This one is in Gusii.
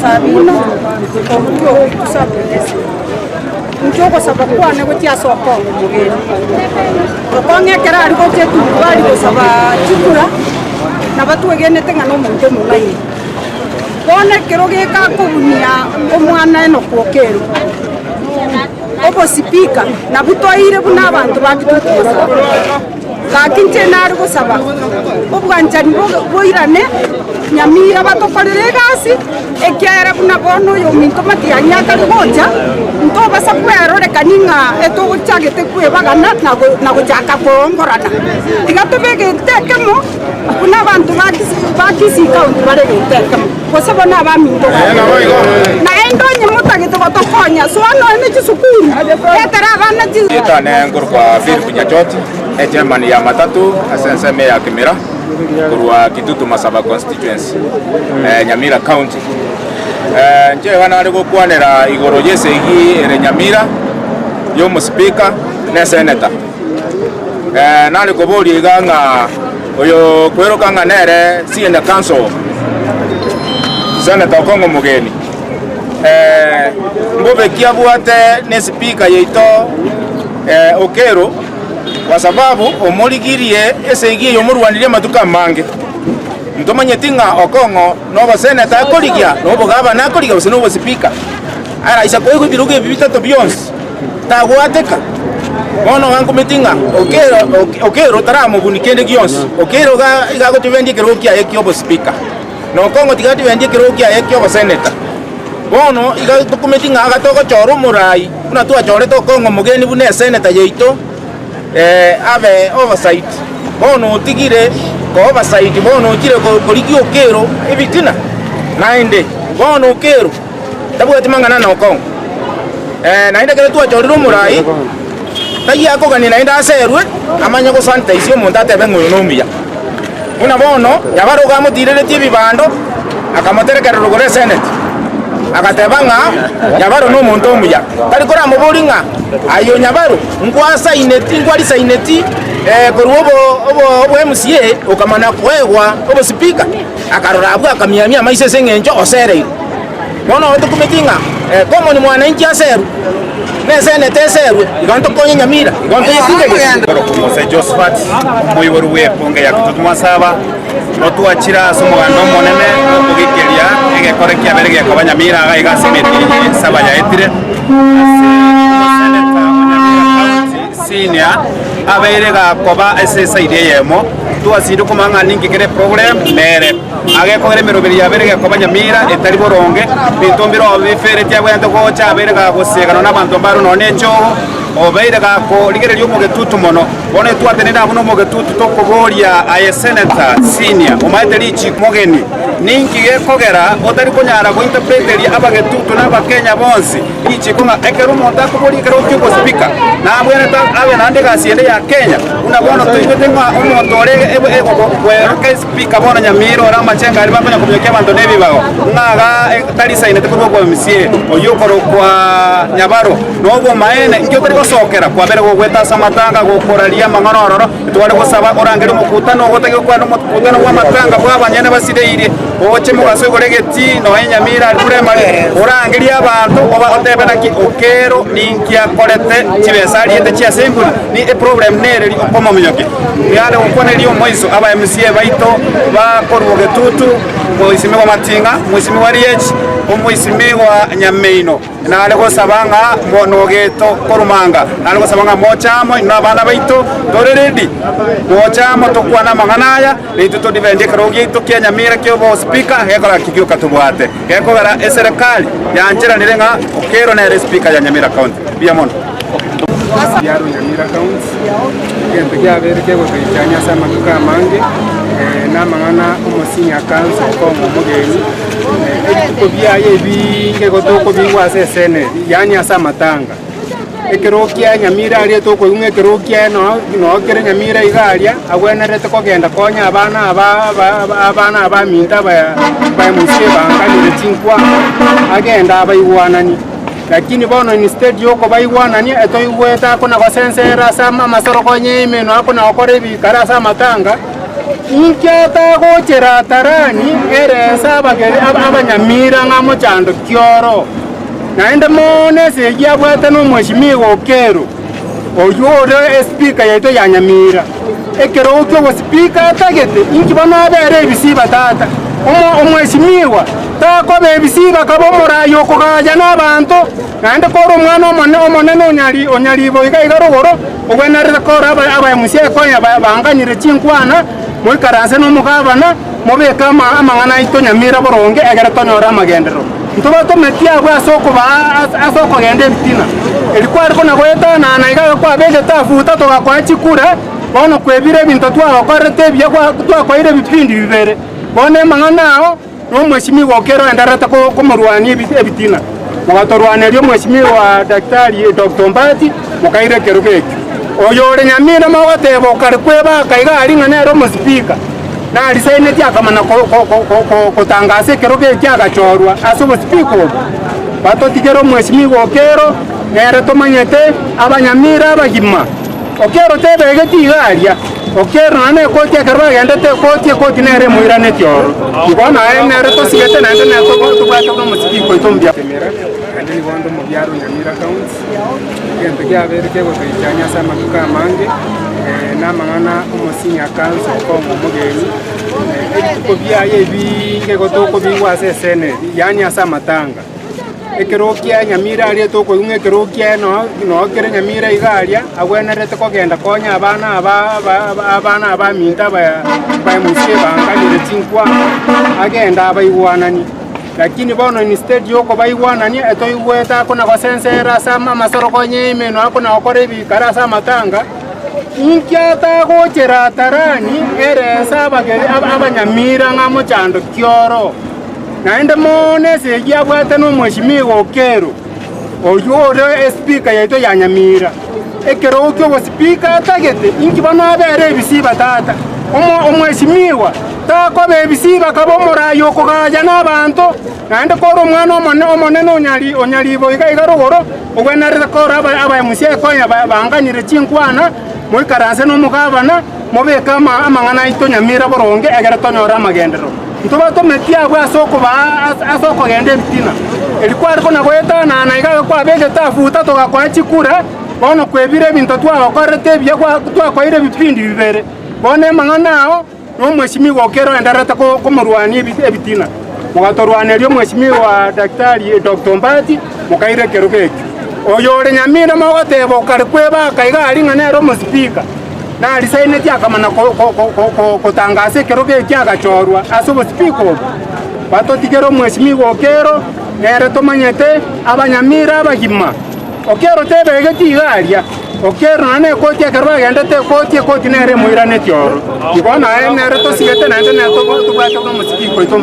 Sabina korwa Kiogutu Sub-Location. Inche ogosaba kwane gochia ase Okong'o omogeni. Okong'o ekero aria gochia etundubari gosaba chikura, nabo twegenete ng'a nomonto omong'aini. Bono ekero geka akobunia omwana Enock Okello, obosipika nabwo twaeire buna abanto ba Kitutu Masaba. Gaki inche nare gosaba obwanchani boirane Nyamira batokorere egasi, ekiagera buna bono oyominto Matiang'i akare gocha, ntobasa kwerorekani ng'a etogochagete kwebagana na gochaka koongorana. Tiga tobe egento ekemo buna abanto ba Kisii County bare egento ekemo, gose bono abaminto gaki. Naende onye motagete gotokonya, soa nonya ne chisukuru, retera abana. Erieta ne nkorokwa Philip Nyachoti, echairman ya matatu ase ensemo ya Kimira korwa Kitutu Masaba constituency, Nyamira county. Inche iga nare gokwanera igoro y'esegi ere Nyamira y'omospeaker na esenator. Nare koboria iga ng'a oyo okweroka ng'a nere senior counsel, Senator Okong'o Omogeni, mbobe ki abwate ne speaker yaito Okello kwa sababu omorigirie esegi eye omorwanirie amatuko amange. Ntomanyeti ng'a Okong'o noboseneta akorigia, na obogavana akorigia gose nobosipika. Araisa koigwa ebirogo ebi bitato bionsi, tagwateka. Bono iga nkometi ng'a Okello Okello taramobuni kende gionsi. Okello iga iga agotibendia ekerogo kiaye ki'obosipika, na Okong'o tiga atibendia ekerogo kiaye ki'oboseneta. Bono iga tokumeti ng'a iga togochora omorai buna twachorete Okong'o omogeni buna eseneta yaito, abe oversight. Bono otigire ko oversight bono ochire korigia Okello ebitina naende. Bono Okello tabwati mang'ana na Okong'o. Naende ekero twachorire omorai, taiyo akogania naende aserwe amanye gosanitize omonto atebe ng'a oyo nomuya. Buna bono Nyabaro iga amotiireretie ebibando, akamoterekerera rogoro eseneti, agateba ng'a Nyabaro nomonto omuya. Tari koramoborie ng'a aye o Nyabaro nkwasaineti nkwarisaineti korwa obo obo obo MCA okamana koegwa obosipika? Akarora abwo akamiamia amaiso ase eng'encho osereirwe. Bono tokumeti ng'a common mwananchi aserwe, na eseneti eserwe, igo ntokonye Nyamira, igo ntoyetinde gese. Korokwa Mose Josephat, omoibori bw'ekunge ya Kitutu Masaba, notwachire ase omoganda omonene bw'okogikeria egekore kiabere gekoba Nyamira iga iga ase emetienyi esaba yaetire, ase omoseneta o Nyamira County Senior abeire gakoba ase esaidi eyemo, twasire komanya ng'a ninki kere eproblem nere. Agekogera emeroberi yabere gekoba nyamira etari boronge, binto mbiroo bifereti abwenerete gocha abeire gagoseganwa nabanto mbaro nonya nechogo, obeire gakorigereria omogetutu mono. Bono etwatenene abwo nomogetutu tokoboria aye senator senior omaete richiko mogeni ninki gekogera otari konyara gointerpreteria abagetutu na abakenya bonsi richiko ng'a ekero omonto akoboria ekerogo ki'obospeaker nabwenerete abe naende egasi ende ya Kenya buna bono toigwete ng'a omonto ore bweroka Bika bono nyamira ore amachengo aria bakonya kominyokia abanto nebibago, ng'a iga tarisainete korwa kwa MCA oyio okorokwa Nyabaro. Na obomaene inki otari gosokera kwabere gogweta ase amatanga gokoraria amang'ana ororo, etware gosaba orangerie omokutano ogotaki gokwana omokutano bw'amatanga bw'abanyene basireirie, oche mogaso igoro egetii nonya nyamira aria primary, orangerie abanto oba otebe naki Okero ninki akorete chibesa ariete chi'assembly ni eproblem nereri okomominyokia. Yare gokwaneria omoiso aba MCA baito bakorwa Getutu, Mwisimigwa Mating'a, Mwisimigwa Riech, Omwisimigwa Nyameino. Nare gosaba ng'a monogeto korumanga, nare gosaba ng'a moche amo inwe abana baito tore ready, moche amo tokwane amang'ana aya, naintwe to defend ekerogo giaito kia Nyamira kia obo speaker gekogera ki gioka tobwate. Gekogera eserekari yancheranire ng'a Okello nere speaker ya Nyamira County. Mbuya mono. Biaro Nyamira County, egento kiabeire kegotoichania ase amatuko amange na amang'ana omosenior counsel Okong'o Omogeni, ebituko biaye ebiinge igo tokobigwa ase eseneti yaani ase amatanga. Ekerogo kia Nyamira aria tokoigwa ng'a ekerogo kiaye noo noo kere Nyamira iga aria, agwenerete kogenda konya abana aba aba abana abaminto aba aba MCA baanganire chinkwana, agende abaigwananie. Lakini bono instead y'okobaigwanania, etoigwete akona gosensera ase amasoro konya emenwa akona gokora ebikare ase amatanga. Inki atagochera atarani ere ense abanyamira ng'a mochando ki oro? Naende mono esegi abwate nomweshimiwa Okello, oyio ore espika yaito ya Nyamira. Ekerogo ki'obosipika atagete, inki bono abere ebisiba tata? Omweshimiwa takoba ebisiba kaba omoraai okogaya nabanto, naende kore omwana omonene onyaribo iga iga rogoro, Ogwenerete kore abaemusia konya banganyire chinkwana, moikaranse nomogabana, mobeke amang'ana aito nyamira boronge, egere tonyore amagenderero. Ntobatometi abwo ase okobaa ase okogenda ebitina. Eri kware kona goetanana iga kwabegete afuta togakoa chikura, bono kwebire ebinto twagokorerete ebiya twakoeire ebipindi bibere. Bono emang'ana ao. Nomweshimiwa okero oendererete komorwania ebitina, mogatorwaneria omweshimiwa Daktari Doctor Ombati, mokaira ekerogo ekio. Oyo ore Nyamira mogoteba okare kwebaka iga aria ng'a nere omosipika, narisaineti akamana gotangasa ekerogo ekio agachorwa ase obosipika obwo. Batotigere omweshimiwa Okero, nere tomanyete abanyamira abagima. Okero tebegeti iga aria. Okero nonya nekoti ekero bagendete ekoti, ekoti nere emoiranetie oro. Igo naye nere tosigete naende nere tobwate buna omosibiki oito omuya. Kemera, naende nigo onde omobiaro o Nyamira County, egento kiabeire kegotoichania ase amatuko amange, na amang'ana omosenior counsel Okong'o Omogeni, ebituko biaye ebiinge igo tokobigwa ase eseneti, yaani ase amatanga. Ekero kia Nyamira aria tokoigwa ng'a ekero kiaye noo noo kere Nyamira iga aria, agwenerete kogenda konya abana aba aba abana abaminto aba abaemusie banganire chinkwana, agende abaigwananie. Lakini bono instead ya okobaigwanania, etoigwete akona gosensera ase amasoro konya emenwa akona gokora ebikara ase amatanga, inki atagochera atarani ere ense abageni abanyamira ng'a mochando ki oro. Naende mono esegi abwate nomweshimiwa Okello, oyio ore espika yaito ya Nyamira. Ekerogo ki'obosipika atagete, inki bono abere ebisiba tata? Omweshimiwa takoba ebisiba kaba omoraai okogaya nabanto, naende kore omwana omonene onyaribo iga iga rogoro, ogwenerete kore abaemusia konya banganyire chinkwana, moikaranse nomogabana, mobeke amang'ana aito Nyamira boronge egere tonyore amagenderero. Ntobatometi abwo ase okobaa ase okogenda ebitina. Eri kware kona goetanana iga kwabegete afuta togakoa chikura, bono kwebire ebinto twagokorerete ebiya twakoeire ebipindi bibere. Bono emang'ana ao nomweshimiwa Okello oendererete komorwania ebitina. Mogatorwaneria omweshimiwa Daktari Doctor Ombati, mokaira ekerogo ekio. Oyo ore Nyamira mogoteba okare kwebaka iga aria ng'a nere omosipika. Narisaineti akamana gotangasa ekerogo ekio agachorwa ase obosibiko obwo. Batotigere omweshimiwa Okello, nere tomanyete abanyamira abagima. Okello tebegeti iga aria, Okello nonya nekoti ekero bagendete ekoti, ekoti nere emoiranetie oro. Igo naye nere tosigete naende nere tobwate buna omosibiko oito.